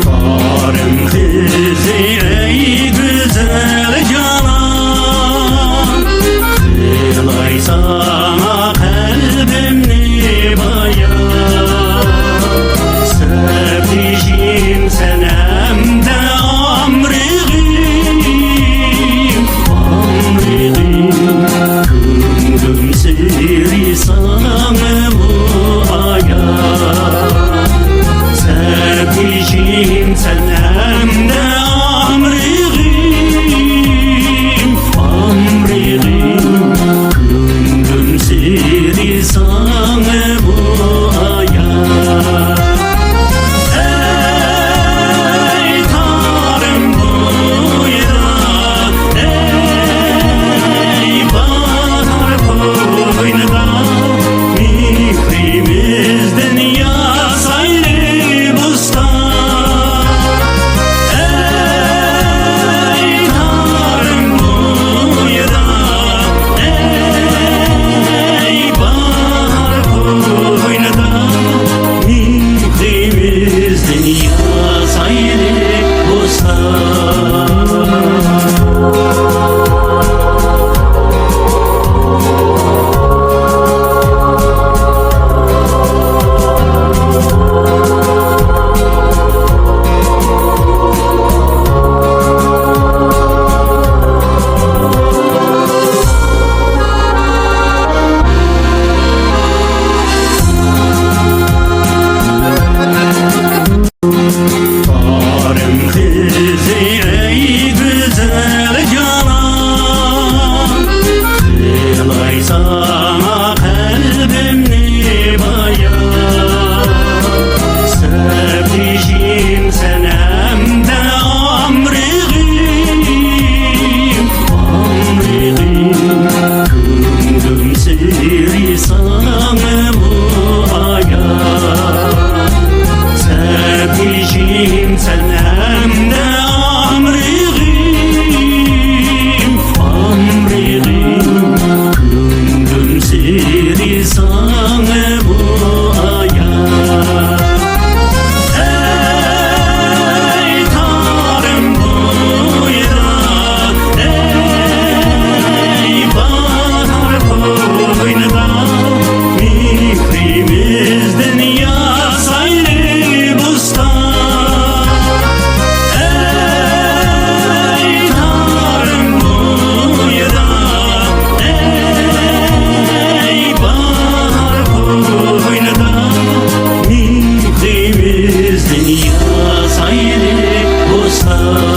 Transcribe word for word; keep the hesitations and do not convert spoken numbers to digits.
تارىم قىزى، ئەي گۈزەل جانان، قىلاي ساڭا قەلبىمنى بايان. سەپدىشىم سەن ھەمدە ئامرىغىم، ئامرىغىم. كۆڭلۈم سىرى ساڭىمۇ ئايان. سەپدىشىم سەن ھەمدە ئامرىغىم، ئامرىغىم. كۆڭلۈم سىرى ساڭىمۇ ئايان. ئەي تارىم بويىدا، ئەي باھار قوينىدا، مېھرىمىزدىن ياسايلى بوستان. ئەي تارىم بويىدا، ئەي باھار قوينىدا، مېھرىمىزدىن ياسايلى بوستان. تارىم قىزى، ئەي گۈزەل جانان، قىلاي ساڭا قەلبىمنى بايان. سەپدىشىم سەن ھەمدە ئامرىغىم، ئامرىغىم. كۆڭلۈم سىرى ساڭىمۇ ئايان. سەپدىشىم سەن ھەمدە ئامرىغىم، ئامرىغىم. كۆڭلۈم سىرى ساڭىمۇ ئايان. ئەي تارىم بويىدا، ئەي باھار قوينىدا، مېھرىمىزدىن ياسايلى بوستان. ئەي تارىم بويىدا، ئەي باھار قوينىدا، مېھرىمىزدىن ياسايلى بوستان.